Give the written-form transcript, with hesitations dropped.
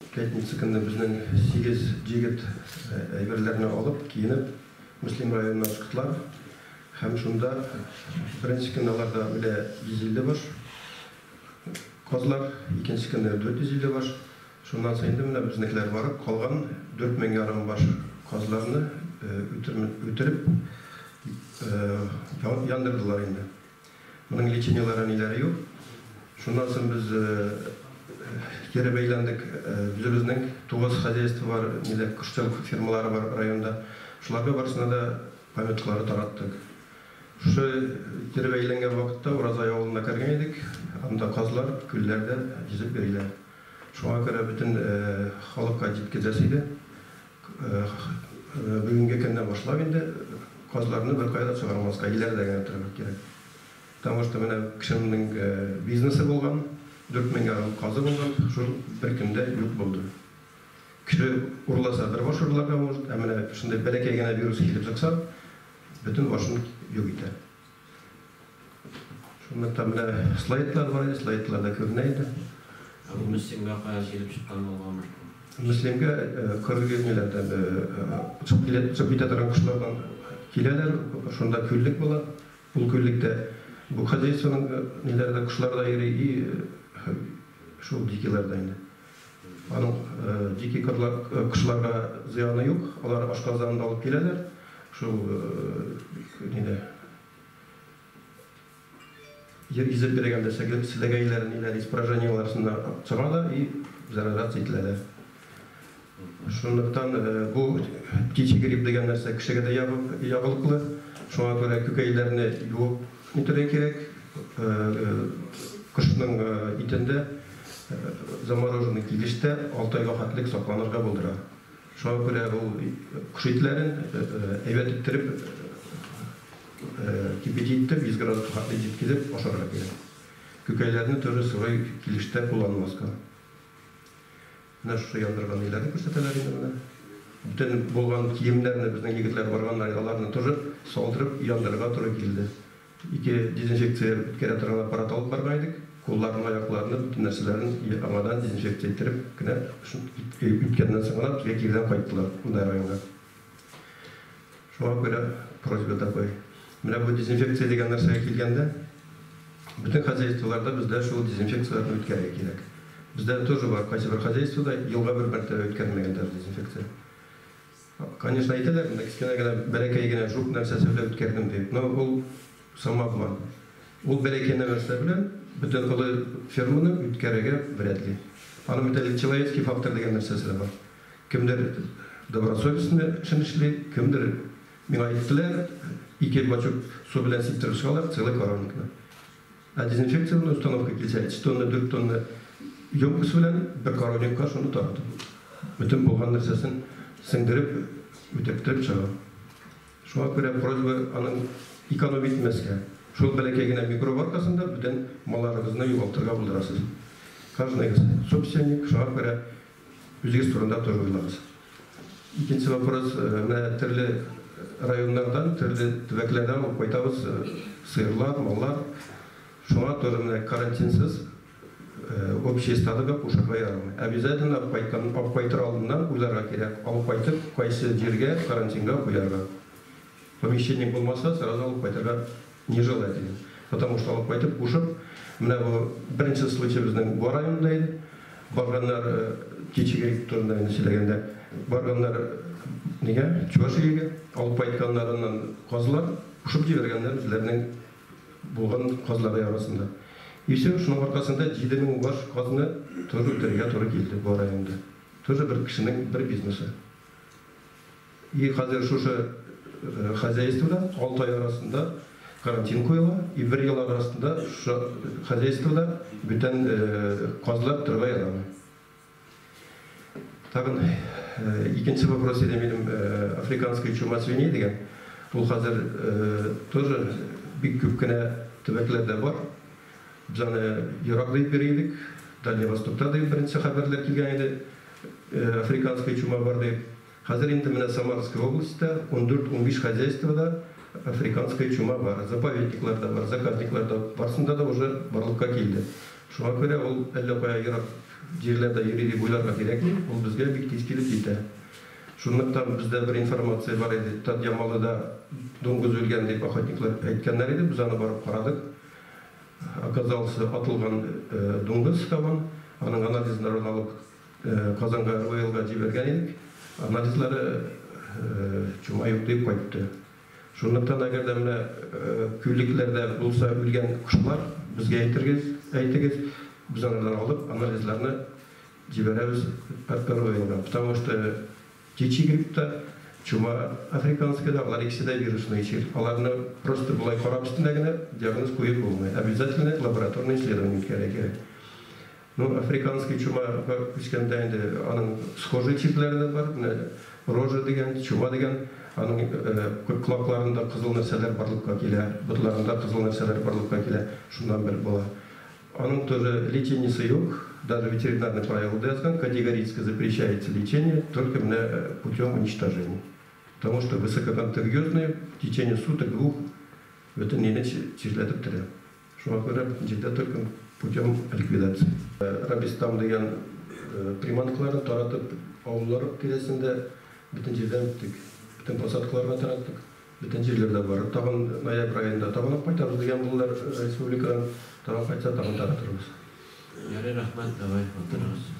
Пятница көнне безнең 8 җегет әйберләрне алып, киенеп, Мөслим районына чыктылар. Һәм шунда беренче көнне аларда үлә 150 баш казлар, икенче көнне 450 баш. Шуннан соң инде менә безнекеләр барып, калган 4500 баш казларны үтереп яндырдылар инде. Моның лечениеләре ниләре юк. Шуннан соң без кире бәйләндек. Үзебезнең 9 хозяйство бар, ниләр кошчылык фермалары бар районда. Шуларга барысына да памяткалары тараттык. Шушы кире бәйләнгән вакытта Уразай авылына кергән идек. Анда казлар күлләрдә йөзеп йөриләр. Шуңа күрә бөтен халыкка җиткезәсе иде. Бүгенге көннән башлап инде казларны беркая да чыгармаска, өйләрдә генә торырга кирәк. Потому что менә кешенең бизнесы булган, 4500 казы булган, шул бер көндә юк булды. Кеше урласа бер баш урларга может, ә менә шундый бәләкәй генә вирус килеп чыкса, бөтен башын юк итә. Шунлыктан менә слайдлар бар иде, слайдларда күренә инде. Ә бу Мөслимгә кая килеп чыккан булган? Мөслимгә кыргыз ниләрдән очып килә, очып китә торган кошлардан киләләр, шунда күллек була. Ул күллектә бу хозяйствоның ниләре дә, кошлар да йөри и шул дикийлар да инде. Аның дикий кошларга зыяны юк, алар ашказанын алып киләләр. Шул нидә ер изеп биргәндә селәгәйләре ниләр испражнениеларсында чыга да и заражаться ителәләр. Шунлыктан бу птичий грипп дигән нәрсә кешегә дә ягылыклы. Шуңа күрә күкәйләрне юып нитәргә кирәк. Кошның итендә замороженный килештә 6 айга хәтлек сакланырга булдыра. Шуңа күрә ул кош итләрен әйбәт иттереп кипятить итеп 100 градуска хәтле җиткезеп ашарга кирәк. Күкәйләрне тоже сырой килештә кулланмаска. Менә шушы яндырган ниләрне күрсәтәләр инде менә. Бөтен булган киемнәрне безнең егетләр барганнар, аларны тоже салдырып яндырырга туры килде. Ике дезинфекция үткәрә торган аппарат алып барган идек. Кулларны, аякларны, бөтен нәрсәләрен яңадан дезинфекция иттереп кенә үткәннән соң гына безгә кирдән кайттылар монда районга. Шуңа күрә просьба такой. Менә бу дезинфекция дигән нәрсәгә килгәндә, бөтен хозяйстволарда бездә шул дезинфекцияләрне үткәрергә кирәк. Бездә тоже бар кайсы бер хозяйствода елга бер мәртәбә үткәрмәгән даже дезинфекция. Конечно, әйтәләр, менә кечкенә генә бәләкәй генә жук нәрсәсе белән үткәрдем дип. Но ул самообман. Ул бәләкәй нәрсә белән бөтен олы ферманы үткәрергә вряд ли. Аның бит әле человеческий фактор дигән нәрсәсе дә бар. Кемдер добросовестно эшен эшли, кемдер миңа әйттеләр, ике бачок су белән сиптереп чыгалар целый коровникны. Ә дезинфекционная установка килсә, 3 тонна, 4 тонна емкость белән бер коровникка шуны таратып, бөтен булган нәрсәсен сеңдереп, үтептереп чыга. Шуңа күрә просьба аның эконом итмәскә. Шул бәләкәй генә микроб аркасында бөтен малларыгызны югалтырга булдырасыз. Каждый собственник, шуңа күрә үзегез турында тоже уйлагыз. Икенче вопрос, менә төрле районнардан, төрле төбәкләрдән алып кайтабыз сыерлар, маллар. Шуңа тоже менә карантинсыз общий стадога кушарга ярамый. Обязательно алып кайтыр алдыннан уйларга кирәк. Алып кайтып, кайсы җиргә карантинга куярга. Помещение булмаса, сразу алып кайтырга нежелательно. Потому что алып кайтып, кушып, менә бу беренче случай безнең Буа районында иде. Барганнар птичий грипп турында инде сөйләгәндә, барганнар нигә? Чувашиягә алып кайтканнарыннан казлар кушып җибәргәннәр үзләренең булган казлары арасында. И все, шуның аркасында 7000 баш казны тоже үтерергә туры килде Буа районында. Тоже бер кешенең бер бизнесы. И хәзер шушы хозяйствода 6 ай арасында карантин куела, и бер ел арасында шушы хозяйствода бүтән казлар торырга ярамый. Тагын икенче вопрос иде минем африканская чума свиней дигән. Ул хәзер тоже бик күп кенә төбәкләрдә бар. Без аны ерак дип йөри идек. Дальний Востокта дип беренче хәбәрләр килгән иде. Африканская чума бар дип. Хәзер инде менә Самарская областьта 14-15 хозяйствода африканская чума бар. Заповедникларда бар, заказникларда барсында да уже барлыкка килде. Шуңа күрә ул әллә кая ерак җирләрдә йөри дип уйларга кирәкми, ул безгә бик тиз килеп җитә. Шунлыктан бездә бер информация бар иде, Татьямалыда дуңгыз үлгән дип охотниклар әйткәннәр иде, без аны барып карадык. Оказался, атылган дуңгыз табан, аның анализларын алып Казанга РВЛга җибәргән идек. Анализлары чума юк дип кайтты. Шунлыктан әгәр дә менә күллекләрдә булса үлгән кошлар, безгә әйтергез, әйтегез, без алардан алып анализларны җибәрәбез РВЛга. Потому что птичий грипп та, чума африканская да, алар икесе дә вирусный чир. Аларны просто болай карап өстенә генә диагноз куеп булмый. Обязательно лабораторный исследование үткәрергә кирәк. Ну, африканский чумага күчкәндә инде аның схожий чирләре дә бар. Менә рожа дигән, чума дигән, аның колакларында кызыл нәрсәләр барлыкка килә, ботларында кызыл нәрсәләр барлыкка килә, шуннан белеп була. Аның тоже лечениесе юк, даже ветеринарный правилада язган, категорически запрещается лечение только менә путем уничтожения. Потому что высококонтагиозные в течение суток-двух бөтен мине чирләтеп бетерә. Шуңа күрә бөтен җирдә только путем ликвидации. Рабистам дигән приманкаларны таратып, авыллар тирәсендә бөтен җирдән үттек. Бөтен посадкаларга тараттык. Бөтен җирләрдә бар. Тагын ноябрь аенда тагын алып кайтабыз дигән булдылар республикадан. Тагын кайтса, тагын таратырбыз. Ярый, рәхмәт, давай, утырыгыз.